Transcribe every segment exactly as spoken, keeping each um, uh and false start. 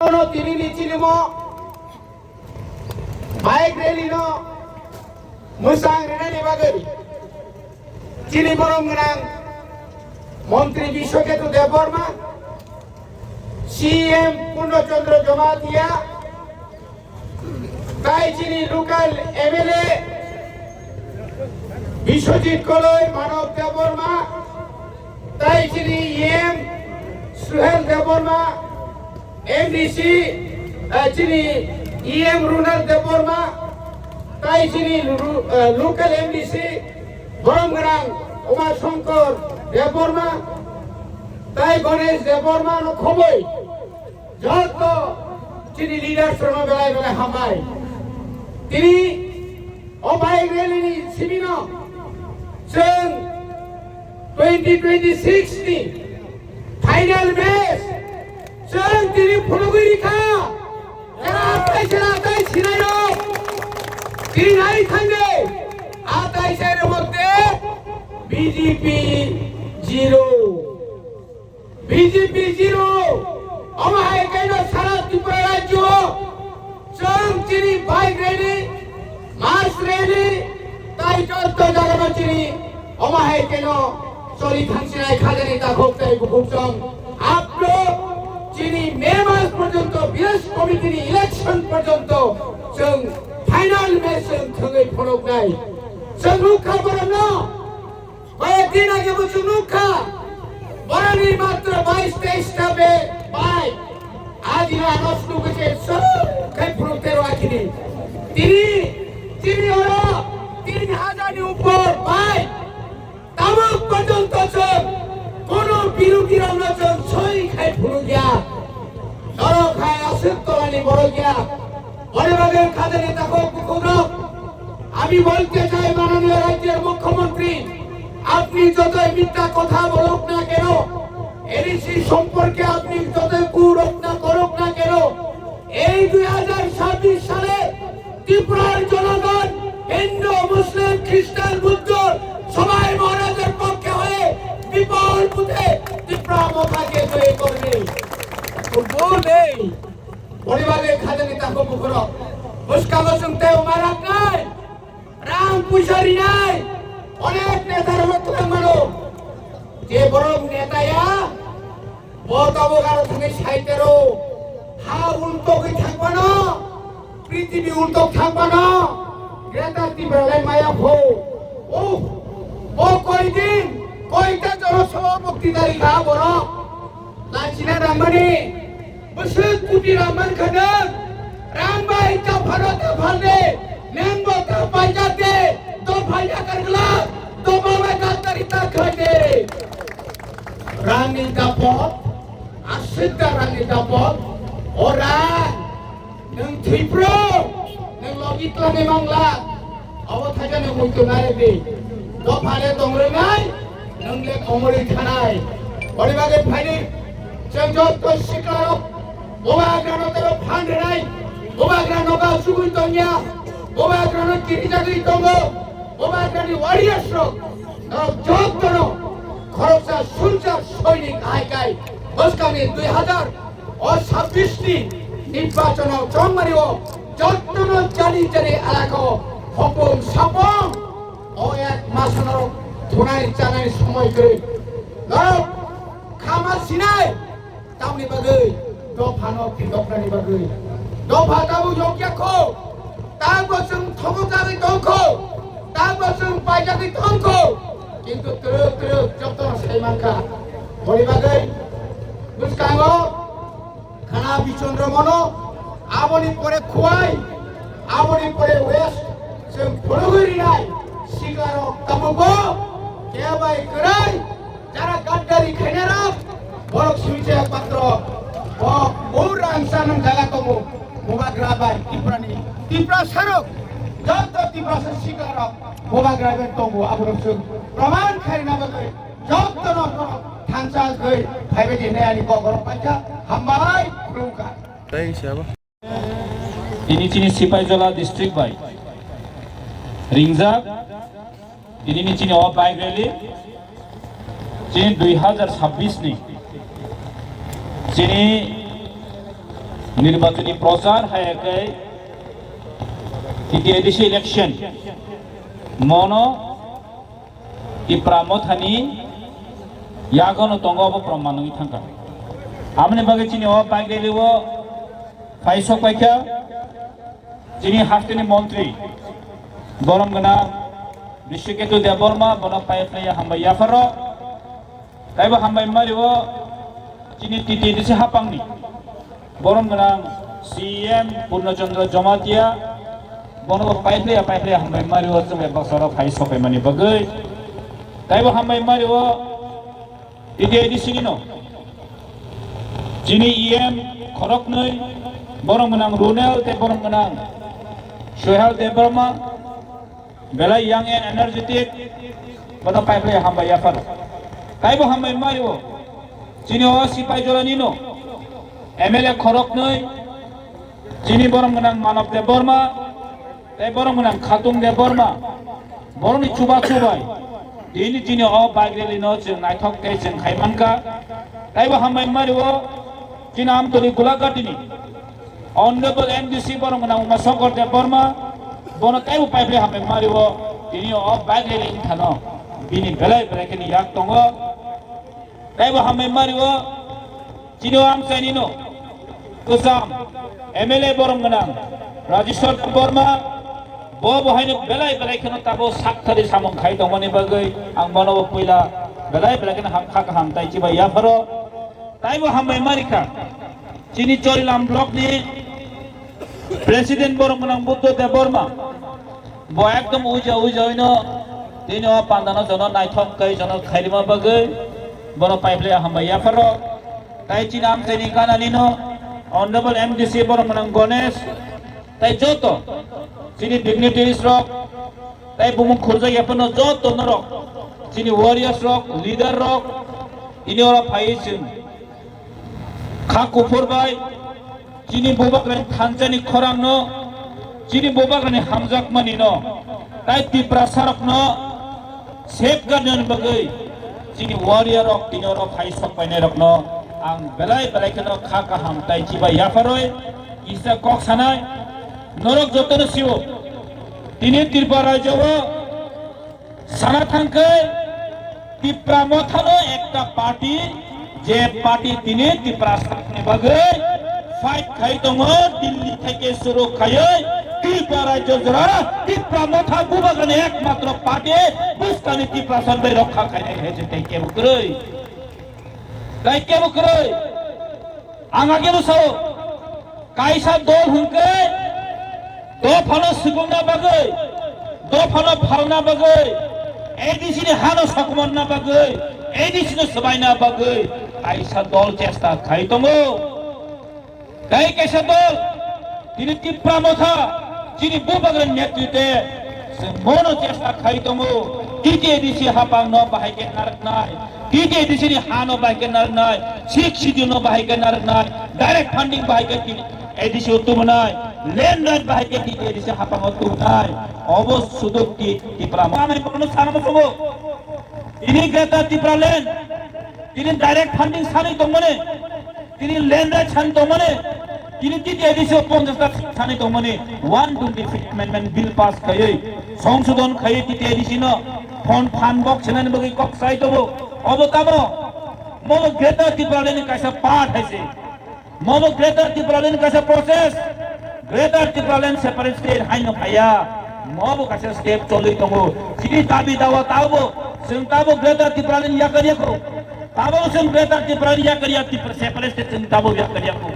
Ano tini ni chini mo bike rally no mwsang rwnani bagwi chini borom gwnang Montri Biswaketu Debbarma, C M Purno Chandra Jamatia, tai chini local M L A Biswajit Koloi, Manav Debbarma, tai chini E M Suhel Debbarma, M D C, eh, chini E M Runal Debbarma, tai chini ru-, eh, local M D C, borom gwnang Uma Shankar Debbarma, tai Ganesh Debbarma no khoboi. Joto chini leaders rokno belai belai hambai. Tini o bike rally ni simi no chwng twenty twenty-six ni final match chwng tini phunugwi rikha. Atai sera atai sinai rok. Tini nai thangde. Atai sera mote B J P zero. B J P zero, omo hai khe no sara Tripura rajyo o chwng chini bike rally, mass rally, tai jotto jaga no chini omo hai khe no choli thangsinai khajani takhuk tai bukhuk chwng apro chini May mas porjonto village committee ni election porjonto chwng final match chwng thwngwi phunuknai. Chwng nukha borokno. Koyek din age bo chwng nukha, boroni matro bais teis ta be bai. Adina anos nugwi se sor khai phunuk tero akini. Tini, tini oro tin hajar ni upor bai. Tabuk porjonto chwng kono birodhi rokno chwng soi khai phunukya. Norok hai aswk tolani borok ya. Ore bagwi khajani takhuk bukhukrok. আমি বলতে চাই মাননীয় রাজ্যের মুখ্যমন্ত্রী, আপনি যতই মিথ্যা কথা বলুক না কেন, এনইসি সম্পর্কে আপনি যতই কুরোপ না করুক না কেন, এই দুই হাজার ছাব্বিশ সালে ত্রিপুরার জনগণ হিন্দু, মুসলিম, খ্রিস্টান, বুদ্ধ সবাই মহারাজের পক্ষে হয়ে বিপুল ভোটে ত্রিপুরা মথাকে জয়ী করবে। তো বলবেই, পরিবারের খাজনি তাকে বুকুরো, বুসকালো শুনতে মারাক নাই। Rang puisa rinai onek neta rok twlang mano. Je borok neta ya, bo tabuk aro thangwi saitero. Ha ultogwi thangmano, prithibi ultok thangmano. Greater Tipraland maya pho. Oh, bo koi din, koita jono sobhapti dari kha borok. Lachina nangmani, bwswk kuti rang mankha nwng, rang bai ta phano ta phalde, nwng bo ta paijak de, to phaina kargla, to bo bai ta tari ta khaide. Rangni dapot, aswk da rangni dapot, o rang, nwng thwipro, nwng logi tlangwi mangla, obo thaisa nwng muitu nai di. Dopha le tong rwnai, nwng le komorwi thanai. Ori bagwi phaini, chwng jotto siklarok, bobagrano tebo phan rwnai, bobagrano ga chugwi tongya, bobagrano kirijagwi tongo, bobagrani warriors rok, norok jottono khoroksa suljar soinik hai kai, bwskangni dui hazar o sabbish ni nirbachon o chongmani o jottono jani jani elaka o hopong sapong o ek masono thunai chanai somoi kwrwi. Norok khama sinai tamni bagwi dophano phidoknani bagwi. Dopha tabuk yokya kho, tabuk chwng thobok jagwi tong kho, tabuk chwng paijagwi tong kho, kintu twrwk twrwk jottono sai mankha. Boni bagwi bwskango Khana bichondro mono, aboni pore khuai, aboni pore west, chwng phunugwi rinai, siklarok tabukbo, kebai kwrwi, jara gaddari khainarok, borok sibise patro, bo, bo rangsa nang jaga tongo, bubagra bai Tiprani, Tiprasarok, joto Tiprasa siklarok, bubagra bai tongo, aborok chwng proman khaina bagwi, jotono thansa gwi phaibai di hinwi ani kok borok paikha, hambai khulumkha. Tei siyabo. Tini chini Sipaijala district bai ringjak, tini ni chini o bike rally, chini dui hazar sabbish ni chini Nirbachoni prochar hai khe T T A D C election mono Tipra Mothani yagono tongo, abo proman wngwi thangkha. Aboni bagwi chini o bike rally o phai sok paikha chini hasteni montri borom gwnang Biswaketu Debbarma, bono pai phlaiya hambai yapharo. Taibo hambai mario chini T T D C hapangni borom gwnang C M Purno Chandra Jamatia, bono bo pai phlaiya, pai phlaiya hambai mario chwng bai baksa rok phai sok paimani bagwi. Taibo hambai mario T T A D C ni no chini E M khoroknwi, borom gwnang Runel tei borom gwnang Sohel Debbarma, belai young and energetic, bono pai phlai hambai yapharo. Taibo hambai mario chini o Sipaijora ni no M L A khoroknwi, chini borom gwnang Manob Debbarma tei borom gwnang Khatung Debbarma, borokni chuba chubai tini, tini o bike rally no chwng naithok tei chwng khai mankha. Taibo hambai mario chini Amtoli Gulaghatini Honorable M D C borom gwnang Uma Shankar Debbarma, bono taibo pai phlai hambai mario tini o bike rally wngthano bini belai belai kheno yak tongo. Taibo hambai mario chini o amchaini no kwcham M L A borom gwnang Rajeshwar Debbarma, bo bo haino belai belai kheno tabo sakthari samung khai tongmani bagwi ang bono bo puila belai belai kheno ham kha kaham tai chibai yapharo. Taibo hambai marikha chini Chorilam block ni president borom gwnang Buddha Debbarma. Bo ekdom uja uja oino tini o pandano jono naithok kai jono khairima bagwi bono pai phlai hambai yapharo. Tai chini amchaini kanani no Honorable M D C borom gwnang Ganesh, tai joto chini dignitaries rok, tai bumung khurjak yaphano joto norok chini warriors rok, leader rok, ini oro phai chwng kha kuphur bai chini bubagrani thansa ni khorang no, chini bubagrani hamjakmani no, tai Tiprasa rok no safeguard ni bagwi chini warrior rok tini oro phai sok painai rok no ang belai belai kheno kha kaham tai chibai yapharoi kisa kok sanai norok joto no sio tini Tripura rajyo o Sana thangkhe Tipra Mothano ekta party, je party tini Tiprasani bagwi fight khai tongo, Delhi theke suru khaiwi Tipra rajyo jora Tipra Motha bubagrani ekmatro party, bwskangni Tiprasa bai rokha khainai hai je tei kebo kwrwi. Tai kebo kwrwi. Ang age bwsao kaisa dol hwnkhe dophano swkungna bagwi, dophano phalna bagwi, A D C ni hano sokomorna bagwi, A D C no swbaina bagwi kaisa dol chesta khai tongo. Tai kaisa dol Tini Tipra Motha, chini bubagrani netritwe chwng bono chesta khai tongo. T T A D C hapang no bahai khe narwknai, T T A D C ni ha no bahai khe narwknai, Sixth Schedule no bahai khe narwknai, direct funding bahai khe tini A D C o tubunai, land right bahai khe T T A D C hapang o tubunai. Obo suduk ti Tipra Motha. Amai bono sana musugo. Tini Greater Tipraland, tini direct funding sanwi tongmani. Tini land right sani tongmani, tini T T A D C o ponchash lakh sani tongmani, one twenty fifth amendment bill pass khaiwi, songsodhon khaiwi T T A D C no phone phan bok senani bagwi kok sai tongo. Obo tamo? Mobo Greater Tipraland ni kaisa part hai se. Mobo Greater Tipraland ni kaisa process. Greater Tipraland separate state haino phaiya. Mobo kaisa step cholwi tongo. Chini dabi dawa tabo. Chwng tabo Greater Tipraland yakar yako. Tabo chwng Greater Tipraland yakar ya, Tipra separate state chwng tabo yakar yako.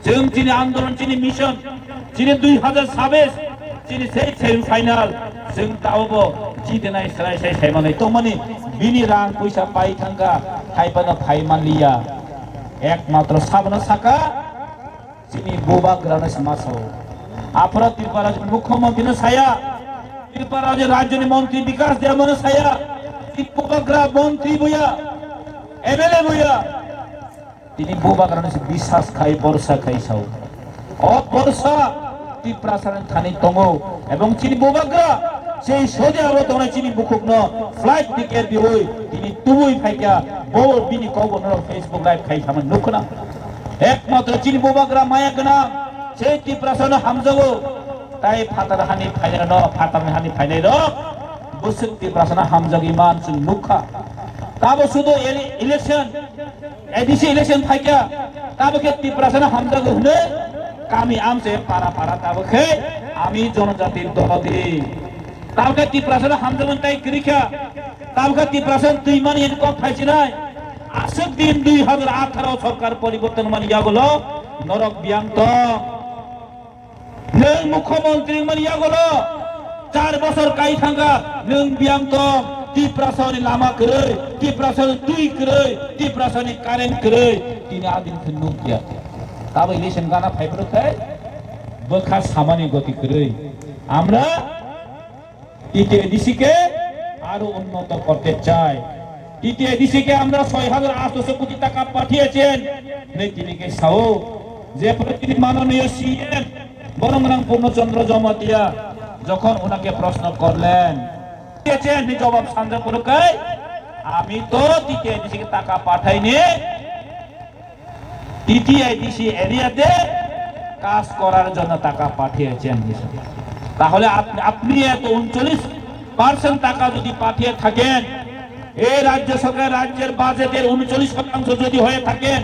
Chwng chini andolon, chini mission, chini dui hazar sabis, chini sei semi final, chwng tabo bo jitinai selai sai sai manwi tongmani. Bini rang puisa pai thangkha, hai phano phai manliya. Ekmatro sabono saka, Chini bubagrano se ma sao. Aphuru Tripura rajyoni mukhyamantri no saya, Tripura rajyo, rajyoni montri Bikas Debbarma no saya, chini bubagra montri boya, M L A boya. Tini bubagrano se biswas khai, borsa khai sao. O borsa Tiprasani thani tongo, ebong chini bubagra sei Saudi Arab tongnai chini bukhukno flight ticket diwi tini tubui phaikha, bo bini kokbo norok Facebook live khai thangma nukhna. Ekmatro chini bubagra maya gwnang, sei Tiprasano hamjago. Tai phatar hani phainai rok, phatar hani phainai rok, bwswk Tiprasano hamjagwi man chwng nukha. Tabo sudu ele-, election, A D C election phaikha, tabo khe Tiprasano hamjago hwnwi kami amche para para tabo khe ami jonojati dodi. Tabukhe Tiprasano hamjakmani tai kwrwi kha. Tabukhe Tiprasano twi mani yani kok phaisinai. Aswk din dui hazar atharo sorkar poriborton mani yagulo norok biyang tong. Nwng mukhyamantri mani yagulo char bosor kai thangkha, nwng biyang tong. Tiprasani lama kwrwi, Tiprasani twi kwrwi, Tiprasani current kwrwi. Tini adin khe nukya. Tabo election gana phaibrwk khai bwkha samani goti kwrwi. Amra T T A D C কে আরো উন্নত করতে চাই। T T A D C কে আমরা ছয় হাজার আটশো কোটি টাকা পাঠিয়েছেন, নেই তিনি কে সাও, যে প্রতি মাননীয় সিএম বরং পূর্ণচন্দ্র জমাতিয়া যখন ওনাকে প্রশ্ন করলেন, দিয়েছেন, নি জবাব সাঞ্জা করুকে, আমি তো T T A D C কে টাকা পাঠাইনি, T T A D C এরিয়াতে কাজ করার জন্য টাকা পাঠিয়েছেন। তাহলে আপনি, আপনি এত ঊনচল্লিশ পার্সেন্ট টাকা যদি পাঠিয়ে থাকেন, এই রাজ্য সরকার রাজ্যের বাজেটের ঊনচল্লিশ শতাংশ যদি হয়ে থাকেন,